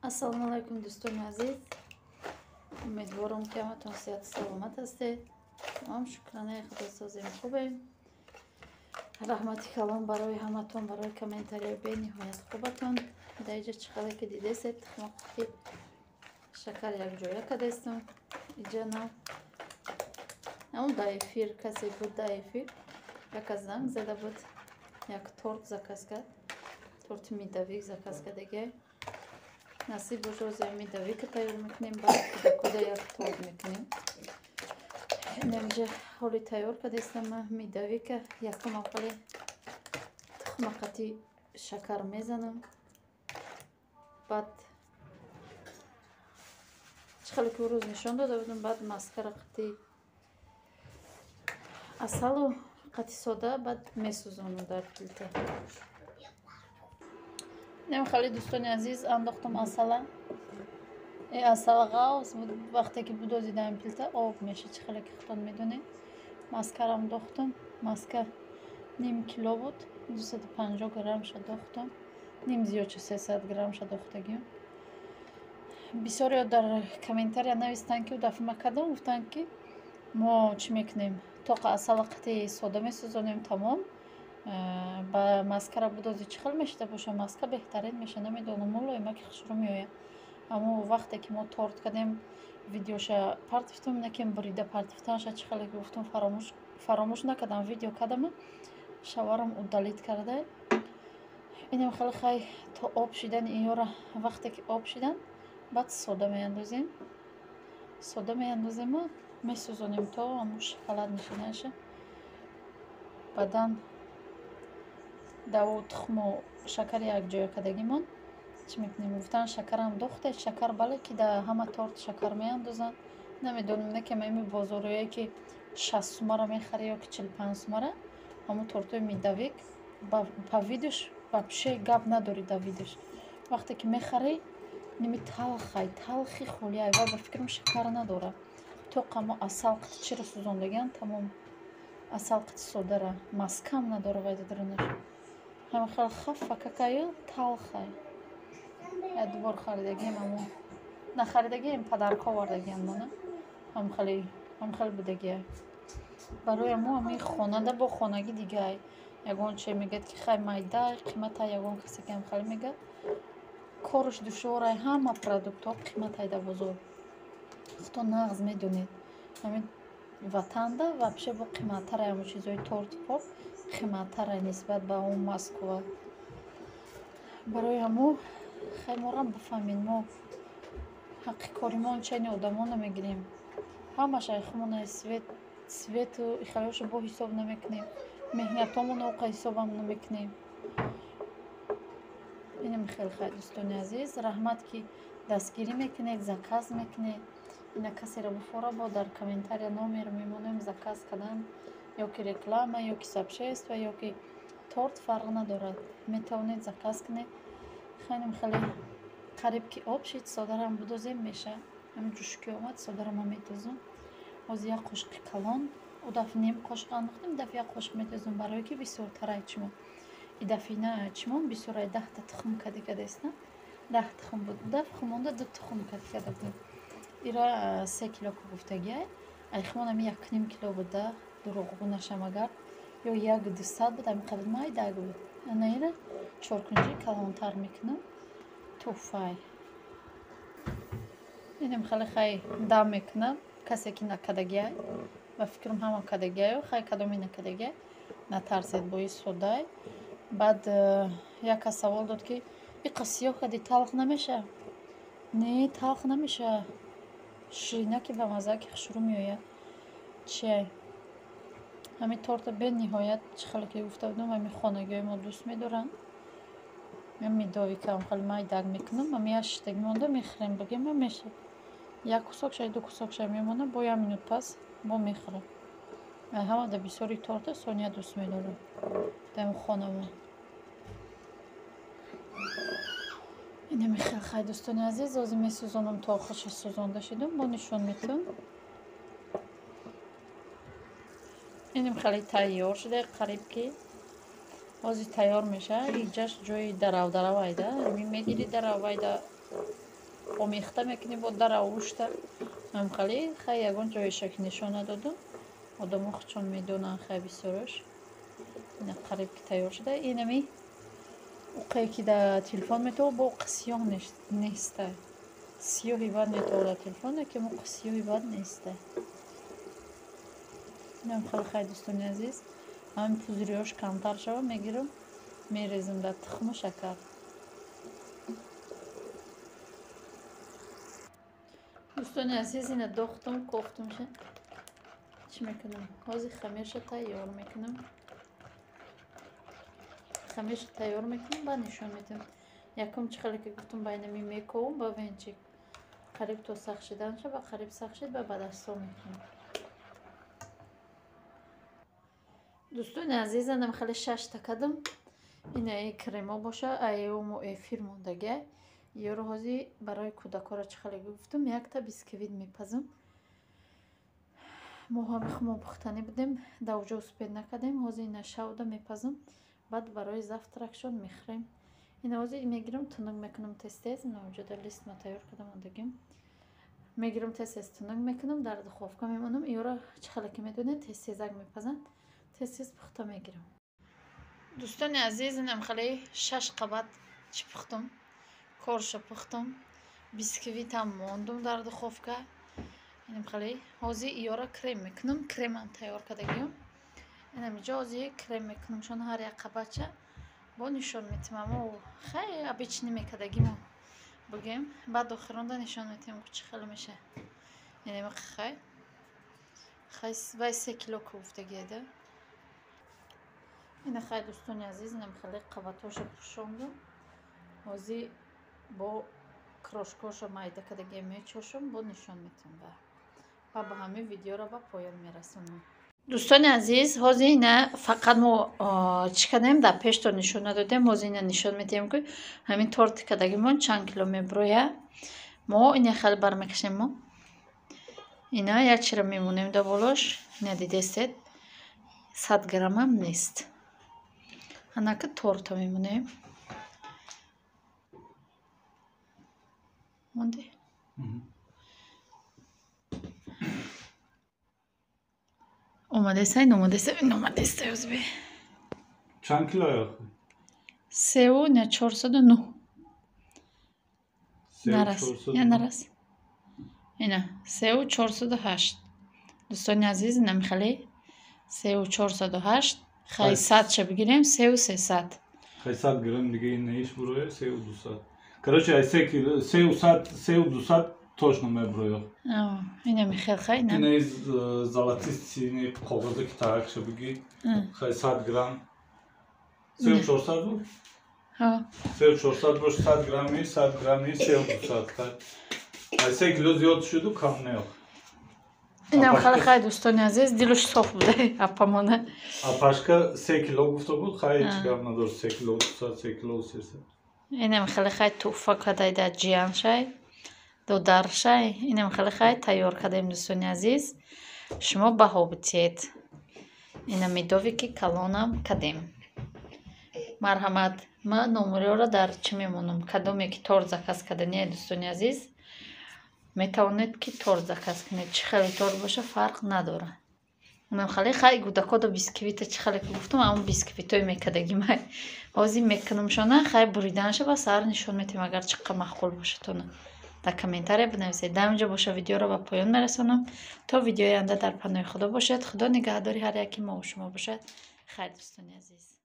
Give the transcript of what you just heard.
Ассалому алайкум, дӯстони азиз. Умедворам, ки ҳаматон сиҳату саломат ҳастед. Мо шукранаи Худо созем, хубем. Раҳмати калон барои ҳаматон, барои комментарияи бениҳоят хубатон. Дар иҷа чӣ қадар ки дидесед, тухмақи шакар якҷоя кардастам. Иҷа на ҳамун дар эфир касе буд, дар эфир яка занг зада буд, як торт заказ кард, торти медовик заказ кардагиай. Насиб боша, ҳозир медовика тайёр мекунем, баъд кӯдакода як торт мекунем. Инамиҷа ҳоли тайёр кардастам медовика. Якум аввале тухмақати шакар мезанам, баъд чӣ хеле ки рӯз нишон дода будам, баъд маскара қати асалу қати сода, баъд месӯзонам дар плита. Инам хеле, дӯстони азиз, андохтам асала. Асал ғавз буд, вақте ки будозидаем плита, об меша, чӣ хеле ки худтон медонед. Маскарам дохтам, маска ним кило буд, 250 граммша дохтам, ним зиёдша, 300 граммша дохтагиам. Бисёриё дар комментария навистанд, ки дафъа ма кардам, гуфтанд, ки мо чӣ мекунем, тоқа асала қати сода месӯзонем, тамом, ба маскара будози, чӣ хел мешида боша, маска беҳтарин меша. Намедонам, мулоима ки хушрӯ меояд. Аммо вақте ки мо торт кардем, видеоша партифтам, накем бурида партифтанша, чӣ хеле ки гуфтам, фаромӯш накардам, видео кардама, шаварам удалить карда. Инам хеле хай, то об шидани инёра, вақте ки об шидан, баъд сода меандозем, сода меандозему месӯзонем то ҳамун шоколад мешиданаша. Баъдан даву тухму шакари якҷоя кардагимон чӣ мекунем? Гуфтан, шакарам дохте, шакар, бале, ки дар ҳама торт шакар меандозанд. Намедонам, не ки ами бозорое ки 60 сумара мехарӣ ё ки 45 сумара, ҳамун тортҳои медовик по видуш вообще гап надорӣ. Дар видуш вақте ки мехарӣ, ними талхай, талхи холиай, вай ба фикрам шакар надорад, тоқ ҳамо асал қити чиро сӯзондагиан, тамом, асал қити содара, маскам надора вай дарунаш, ҳама хел хафа какаю талхай. Як дубор харидагием, амо нахаридагием, подарка овардагиам мона, ҳамхеле будагиай. Барои мо ҳамин хонада бо хонагӣ дигай ягон че мегӯяд, ки хай, майдай, қиматай, ягон касе ки ҳамхеле мегӯяд, кораш душворай, ҳама продуктҳо қиматай дар бозор. Худто нағз медонед, ҳамин ватанда вообще бо қиматтарай, ҳамон чизҳои торту порт қиматтарай нисбат ба он Москва. Барои ҳамо хай, морам бифаҳмед, мо ҳаққи коримон чени одамо намегирем, ҳамаш айхумонай, свет свету ихалиҳошо бо ҳисоб намекунем, меҳнатҳомон оқа ҳисобам намекунем. Инам хеле хай, дӯстони азиз, раҳмат, ки дастгирӣ мекунед, заказ мекунед. Ина касеро буфора, бо дар комментария номер мемонем, заказ кардан ё ки реклама, ё ки сообщество, ё ки торт, фарқ надорад, метавонед заказ кунед. Хайнам хеле қариб ки об шид, содарам будозем, меша. Ҳамин ҷӯшки омад, содарама метозум. Ҳозир як қошиқи калон, у дафъа ним қошиқ андохтем, дафъа як қошиқ метозум, барое ки бисёртарай чимон. И дафъина чимон бисёрай, 10та тухм кади кадаст, на 10 тухм буд, дафъа хумонда ду тухм кади када будем. Ира 3 кило ку гуфтагиай, айхимон ами 1,5 кило буда, дурӯғгӯ нашам агар, ё як дусад буд, ами қадр майдак буд. Ана ира чоркунҷи калонтар мекунам, туҳфай. Инам хеле хай, дам мекунам. Касе ки накардагиай, ба фикрам ҳама кардагиаю, хай, кадоме накардагиай, натарсед, бои содай. Баъд як кас савол дод, ки иқа сиёҳ кардӣ, талх намеша? Не, талх намеша, ширинаки ба мазза ки хушрӯ меояд. Чиай, ҳамин торта бениҳоят, чӣ хеле ки гуфта будам, ҳамин хонагиҳои мо дӯст медоранд. Медовикам хеле майдак мекунам, ами як шиштагӣ монда, мехӯрем, бигем, меша, як кусок шай, ду кусок шай мемонад, бо як минут пас бо мехӯрам. Ҳамада бисёри торта Соня дӯст медорад дар хонамо. Инами хел хай, дӯстони азиз, ҳозир месӯзонам, то охирша сӯзонда шидум, бо нишон метавон. Инам хеле тайёр шуда, қариб ки ҳозир тайёр мешавад. Иҷаш ҷои дарав дарав айда, ҳамин мегири, дарав айда. омехта мекунӣ бо даравушта ҳамхали. Хай ягон ҷоеша ки нишон надодум, одамо худшон медонанд. Хай бисёрош ина қариб ки тайёр шуда. Инами уқе ки дар телефон метавон бо уқи сиёҳ неста, сиёҳи бад метавон дар телефон, лекин уқи сиёҳи бад неста. Инам хеле. Хай, дӯстони азиз, ҳамин пузыри ҳош камтар шава, мегирам, мерезам дар тухму шакар. Дӯстони азиз, ина дохтум, кофтумша. Чӣ мекунам ҳозир? Хамирша тайёр мекунам. Хамирша тайёр мекунам, баъд нишон медиҳам. Якум, чӣ хеле ки гуфтум, ба инами мековум ба венчик, қариб то сахт шиданша. Ба қариб сахт шид, ба дастҳо мекунам. Дӯстони азиз, анам хеле шашта кардам. Ина кремо боша, айому эфир мондагия. Ёро ҳозир барои кӯдакҳоро, чӣ хеле гуфтум, якта бисквит мепазам. Мо ҳами хумо пухтанӣ будем, дар уҷо успеть накардем. Ҳозир ина шавда мепазам, баъд барои завтрак шон мехӯрем. Ина ҳозир мегирам, тунук мекунам тез тез. Ина уҷода лист ма тайёр кардам, ондагим. Мегирам, тез тез тунук мекунам, дар духовка мемонам. Ёро, чӣ хеле ки медонед, тез тезак мепазанд, тез тез пухта мегирам. Дӯстони азиз, инам хеле шаш қабат чӣ пухтум, корша пухтум, бисквитам мондум дар духовка. Инам хеле ҳозир иёра крем мекунам. Кремам тайёр кардагиам. Инам иҷо ҳозир крем мекунам чун ҳар як қабатча бо нишон метим. Амо хай, обычный мекардагимо бугем, баъд охиронда нишон метиҳем, чӣ хеле меша. Инам хай, хай, вай 3 кило куфтагиеда. Ина хай, дӯстони азиз, инам хеле қабатҳоша пӯшондум. Ҳозир бо крошка ҳоша майда кардагиам мечошам, бо нишон метиҳам ва ба ҳамин видеоро ба поён мерасонам. Дӯстони азиз, ҳозир ина фақат мо чӣ кардем, дар пешто нишон надодем. Ҳозир ина нишон медиҳем, ки ҳамин торти кардагимон чанд кило мебирояд. Мо ина хеле бармекашем, мо ина як чира мемонем дар болош. Ина дидестед, 100 граммам нест. Анаки торта мемонем. Монди? Омадесай, номадесай, номадестай озбе. Чанд кило ё? Сеу на 409. Нарас, я нарас. Ина, 3 408. Дӯстони азиз, ина михали 3 408. Хай, 100 ша бигирем, 3 300. Хай, 100 грамм дига ин иш буроя, 3 200. Короче, ай 3 кило, 3 100, 3 200 точно меброя. Ина михел, хай, ина. Ина из золотистый, ина коғазе ки таракша биги. Хай, 100 грамм. 3 400 буд? Ҳа. 3 400 бош, 100 грамми, 100 грамми, 3 200. Хай. Ай 3 кило зиёд шуду, кам не. Инам хеле. Хай, дӯстони азиз, дилуш соф буда апамона. Апашка 3 кило гуфта буд, хай, ҳеч гап надошт, 3 кило 200, 3 кило 300. Инам хеле. Хай, тӯҳфа кадай дар ҷияншай, додаршай. Инам хеле, хай, тайёр кардем. Дӯстони азиз, шумо баҳо битиед. Ина медовик и калонам кардем. Марҳамат, ман номериёро дар чӣ мемонам. Кадоме ки торт заказ кардание, дӯстони азиз, метавонед ки торт заказ кунед. Чӣ хеле торт боша, фарқ надорад. Унам хеле. Хай, кӯдакода бисквита, чӣ хеле ки гуфтум, ҳамон бисквитҳои мекардагимай ҳозир мекунамшона. Хай, буриданша ба саҳар нишон метиҳем. Агар чӣ қадр маъқул бошадтона, дар комментария бинависед. Дар инҷо боша, видеоро ба поён мерасонам. То видеои оянда дар паноҳи Худо бошед. Худо нигаҳдори ҳар яки мову шумо бошад. Хайр, дӯстони азиз.